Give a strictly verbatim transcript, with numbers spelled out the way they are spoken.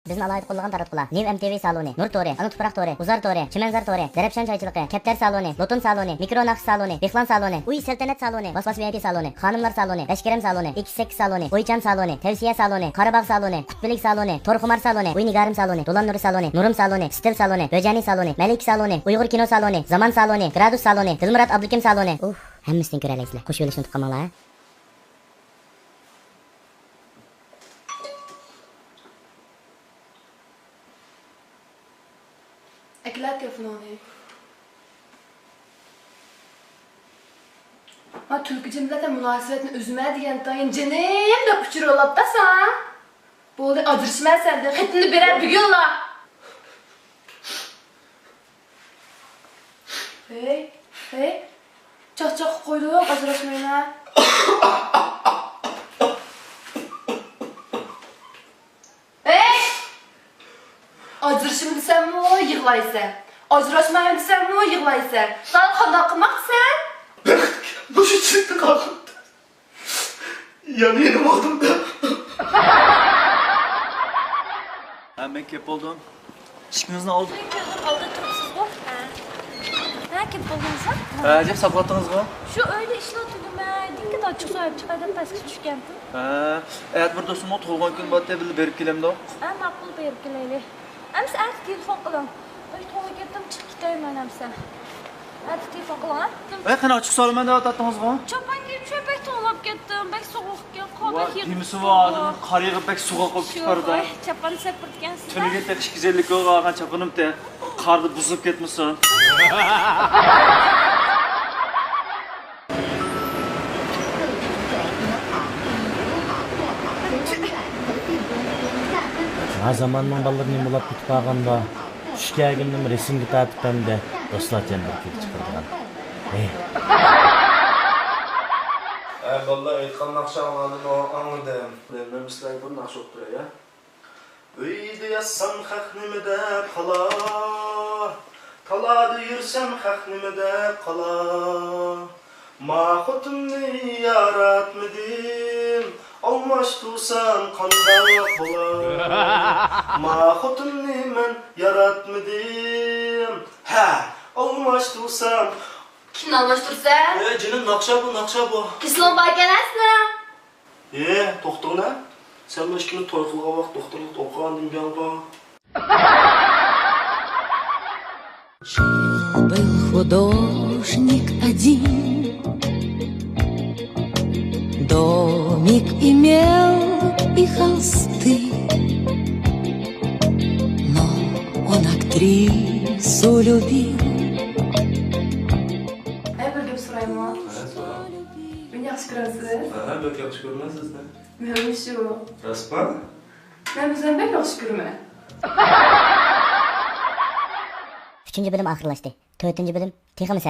بىزنى ئالاھىدە قوللىغان تاراتقۇلار: نىۋ ئېم تى ۋى سالونى، نۇر تورى، ئانا تۇپراق تورى، ئۇزار تورى، چىمەنزار تورى، زەرەپشان چايچىلىقى، كەپتەر سالونى، لوتۇن سالونى، مىكرو ناخشا سالونى، دېھقان سالونى، ئۇي سەلتەنەت سالونى، ۋاسۋاس ۋىئايپى سالونى، خانىملار سالونى، بەشكېرەم سالونى، ئېكىس سەككىز سالونى، ئويچان سالونى، تەۋسىيە سالونى، قاراباغ سالونى، قۇتبىلىك سالونى، تورخۇمار سالونى، ئۇي نىگارىم سالونى، دولان نۇرى سالونى، نۇرۇم سالونى، ستىل سالونى، ۋەجەنى سالونى، مەلىكە سالونى، ئۇيغۇر كىنو سالونى، زامان سالونى، گرادۇس سالونى، دىلمۇرات ئابلىكىم سالونى. ئۇھ، ھەممىسىنى كۆرەلەيسىلەر. خوش بولۇشنى ئۇنتۇپ قالماڭلار، ھە؟ ئەكېلە تېلېفونۇڭنى. ما تۈلكە جىم بىلەن مۇناسىۋەتنى ئۈزمە دېگەنتىڭ، جېنىم دەپ ئۇچۇرۇۋالاپتا ساڭا. بولدى، ئاجرىشىمەن سەندىن، خېتىمنى بېرە بۈگۈنلا. ھەي، ھەي، چاقچاق قويدۇق، ئاجراشمايمەن. ھەي! ئاجرىشىمەن دېسەممۇ يىغلايسەن، ئاجراشمايمەن دېسەممۇ يىغلايسەن. ساڭا قانداق قىلماقچىسەن؟ مۇشۇ چىرىكلىك ئاخىرىدا يەنە يېنىپ ئالدىم-دە. ھە، مەن كېلىپ بولدۇم. ئىشىكىڭىزنى ئالدىم. مەن كىردىم، ئالدىدا تۇرۇپسىزغۇ؟ ھە. ھە، كېلىپ بولدىڭىزمۇ؟ ھە، ئەجەب ساقلاپتىڭىزغۇ؟ شۇ ئۆيدە ئىشلار تۈگىمەيدىكەن، ئاچچىق سوراپ چىقاي دەپ پەسكە چۈشكەنتىم. ھە، ئەتە بىر دوستۇمنىڭ تۇغۇلغان كۈنى بار، بىللە بېرىپ كېلەمدۇق؟ ھە، ماقۇل، بېرىپ كېلەيلى. ئەمىسە ئەتە تېلېفون قىلىڭ. ئۆي توڭلاپ كەتتىم، چىقىپ كېتەي مەن ئەمىسە. ئەتە تېلېفون قىلىڭ، ھە؟ ئەي، قېنى ئاچچىق سالىمەن دەۋاتاتتىڭىزغۇ؟ چاپان كىيىپ شۇ بەك توڭلاپ كەتتىم، بەك سوغۇق ئىكەن، قولدا ۋاي، دېمىسىۋۇ ئادەمنىڭ قارىيىغا بەك سوغۇق بولۇپ كېتىپ بارىدۇ. شۇ، ۋاي، چاپان سەپ بېرىدىكەنسىز-دە. تۈنۈگۈن تېخى ئىككى يۈز ئەللىك كويغا ئالغان چاپىنىم تېخى قاردا بۇزۇلۇپ كەتمىسۇن. ھا، زاماننىڭ بالىلىرى نېمە بولاپ كېتىپ قالغاندا، چۈش كەلگىنىمۇ رەسىمگە تارتىپ ھەمدە دوستلارچە بىر كۈلكە چىقىرىدىغان. ھەي. ھە، بالىلار، ئېيتقان ناخشاڭلارنىمۇ ئاڭلىدىم. مەن، مەن سىلەرگە بىر ناخشا ئوقۇپ بېرەي، ھە؟ ئۆيدە ياتسام خەق نېمە دەپ قالا، تالادا يۈرسەم خەق نېمە دەپ قالا. ما خوتۇننى ياراتمىدىم، ئالماشتۇرسام قانداق بولا؟ ما خوتۇننى مەن ياراتمىدىم. ھە، ئالماشتۇرسام. كىمنى ئالماشتۇرسەن؟ ئە، جېنىم، ناخشا بۇ، ناخشا بۇ. كېسىلىڭ باركەن ھە سېنىڭ. ئى، توختىغىنە. سەن بۇ ئىككىمىز توي قىلغان ۋاقىت دوختۇرلۇقتا ئوقۇغانىدىڭ بىياڭغا. Жил-был художник один, домик имел и холсты, но он актрису любил. ھەي، بىر گەپ سورايمۇ؟ ھە، سورا. مېنى ياخشى كۆرەمسىز؟ ھە، بەك ياخشى كۆرىمەن سىزنى. مەنمۇ شۇ. راستما؟ مەن ئۆزۈم بەك ياخشى كۆرىمەن. ئۈچىنچى بۆلۈم ئاخىرلاشتى. تۆتىنچى بۆلۈم تېخىمۇ